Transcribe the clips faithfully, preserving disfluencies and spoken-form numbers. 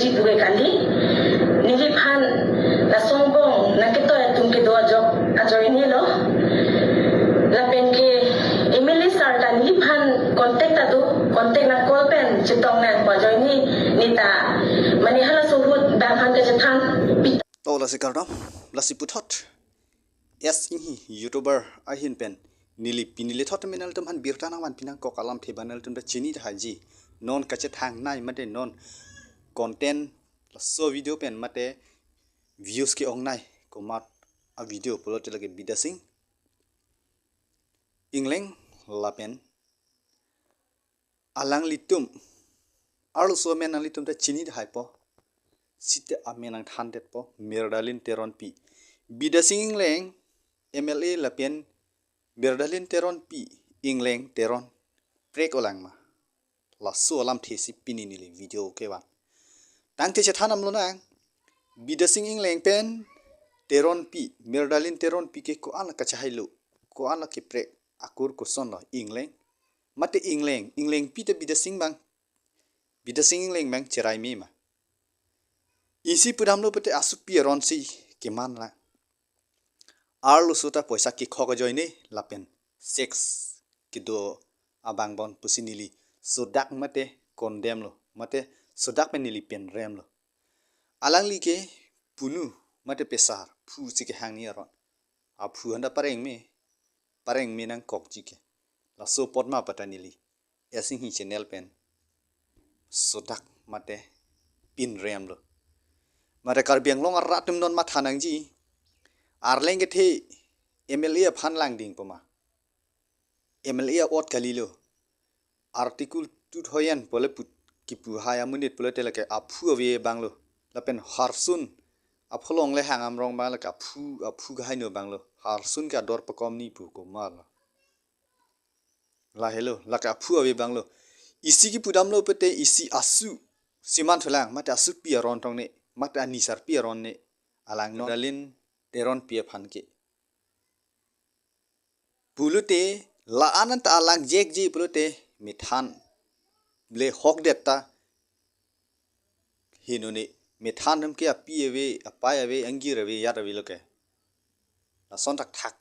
Ibu ke kali, neliphan lason angbong nangketoi atum kedo ajok ajoine lo. Lapen ke M L A sir ta neliphan contact ta do, contact nang call pen chetong nang pu ajoine neta mane halaso ahut bang aphan kachethan pi. To lasi kardom, lasi puthot. Yes, inghi YouTuber ahin pen neli pini lethot menal tum aphan birta nangvanpi nangkok alamthe abang nangtum ta chini tahai ji. Non kachethang nai mate non content laso video pen mate views ke-ong nai komat a video pulote lake Bidya Sing Engleng lapen alanglitum, arloso amen nanglitum ta chini tahaipo. Sita amen nangthandetpo, Mirdalin Teronpi. Bidya Sing Engleng, M L A lapen Mirdalin Teronpi, Engleng Teron prek olang ma. Laso alamthe si pini neli video kevan. Tangte chethan damlo nang, Bidya Sing Engleng pen Teronpi, Mirdalin Teronpi ke ko-an kachahailo, ko-an keprek, akur koson lo, Engleng. Mate Engleng, Englengpi ta Bidya Sing abang, Bidya Sing Engleng abang cherai me ma. Isi pudamlo pute asupi aron si keman la. Arloso ta poisa kekhok ajoine lapen sex kedo abang bon pusi neli sodak mate condemn lo, mate sodak pen neli penrem lo. Alangli ke punu mate pesar phu si kehang ni aron. Aphu aphan ta pareng me, pareng me nangkokji ke. Laso apot ma pata neli S Inghi channel pen sodak mate penrem lo. Mate Karbi Anglong arat atum non matha nangji. Arleng kethe M L A aphan langding pu ma. M L A a-ot kalilo. Article two thousand pule put kipu hai amonit pulote lake aphu ave abang lo. Lapen harsun apholong le hang amrong abang lake aphu, aphu kahai no abang lo. Harsun ke ador pakom ni pu komat lo. Lahelo, lake aphu ave abang lo. Isi kipu damlo pute isi asu siman thulang, mate asupi aron tong ne, mate anisarpi aron ne, alang non Mirdalin Teronpi aphan ke. Pulote, la-an anta alang jekji pulote, methan le hokdet ta heno ne, methan atum ke api ave, apei ave, angjir ave, yat ave lo ke. Lason thakthak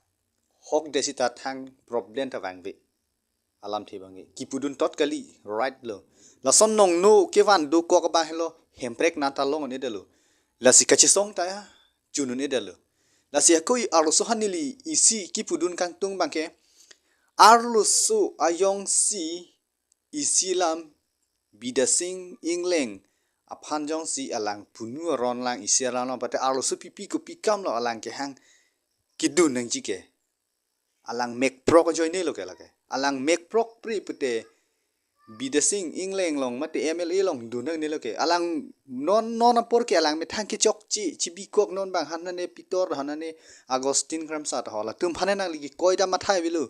hokdet sita thang problem ta vangve. Alamthe abang ke kipudun tot kali, right lo. Lason nongno kevan dokok abang helo, Hemprek nat ta long un-edetlo. Lasi kachesong ta ya chun un-edetlo. Lasi ako arloso aphan neli isi kipudun kangtung abang ke, arloso ajongsi isi alam Bidya Sing Engleng aphan jongsi alang punu aron lang isi alam lo pute arloso pipi kopi kam lo alang kehang kedun nangji ke. Alang mekprok ajoine lo ke lake. Alang mekprok pri pute Bidya Sing Engleng along mate M L A along dun nangne lo ke. Alang non non apor ke alang methang kechokche chibikok non abang hanane Pitor hanane Augustine Kramsa ta ho latum aphan nangli kekoi dam athai avelo.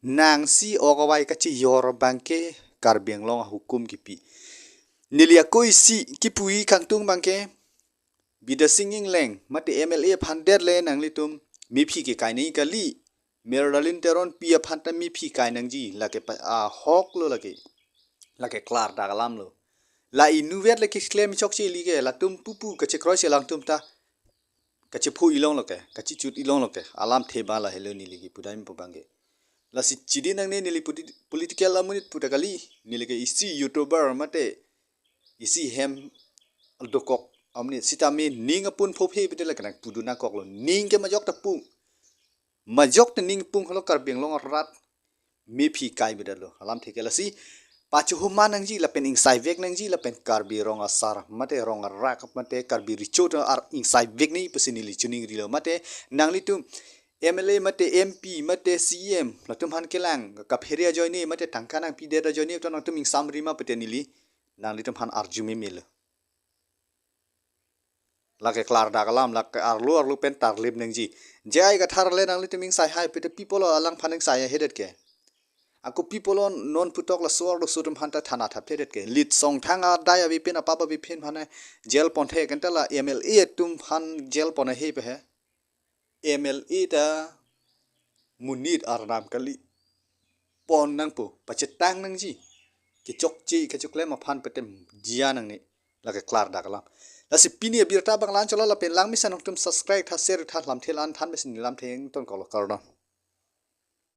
Nangsi ok avai kachijor abang ke Karbi Anglong ahukum kipi. Neli ako isi kipu-i kangtung abang ke Bidya Sing Engleng mate M L A aphan det le nanglitum mephi kekai nangji kali. Mirdalin Teronpi aphan ta mephi kai nangji lake pa, ahok lo lake. Lake klardak alam lo. La inutvet le keklem chokche ili ke latum pupu kachekroi si alangtum ta kachepho ilong lo ke, kachechut ilong lo ke. Alamthe abang lahelo neli kipu dam pu abang ke. Lasi chidi nangne neli politi-, political amonit pu ta kali, neli ke isi YouTuber mate isi hem dokok amonit sitame ning apun phophe pute lake nangpudun nangkok lo. Ning ke majok ta pung. Majok ta ning pung helo Karbi Anglong arat mephi kai bedetlo. Alamthe ke lasi pachohuma nangji lapen ingsaivek nangji lapen Karbi rong asar mate rong arak mate Karbi recho ta ar ingsaivek nangji pusi neli chiningrilo mate nanglitum M L A mate M P mate C M latum aphan kelang kaphere ajoine mate tangka nangpidet ajoine to nangtum ingsamri ma pute neli nanglitum aphan arju memelo. Lake klardak alam, lake arlo arlo pen tarlip nangji. J I Kathar le nanglitum ingsai hai pute pi apotlo alangphan ingsai hedet ke. Ako pi apotlo non putok laso arloso atum aphan ta thana thapthedet ke. Litsong Thang adai ave pen apap ave pen aphan jail ponthe kenta la M L A atum aphan jail pon ahe pe he. M L A ta monit arnam kali. Pon nangpo, pachetang nangji. Kechokche, kechoklem aphan petem jia nangne. Lake klardak alam. Lasi pini abirta abang la-an cholo, lapen Langmesan Hongtum subscribe tha, share tha, lamthe la-an than mesen lamthe ingtonkoklo, kardom.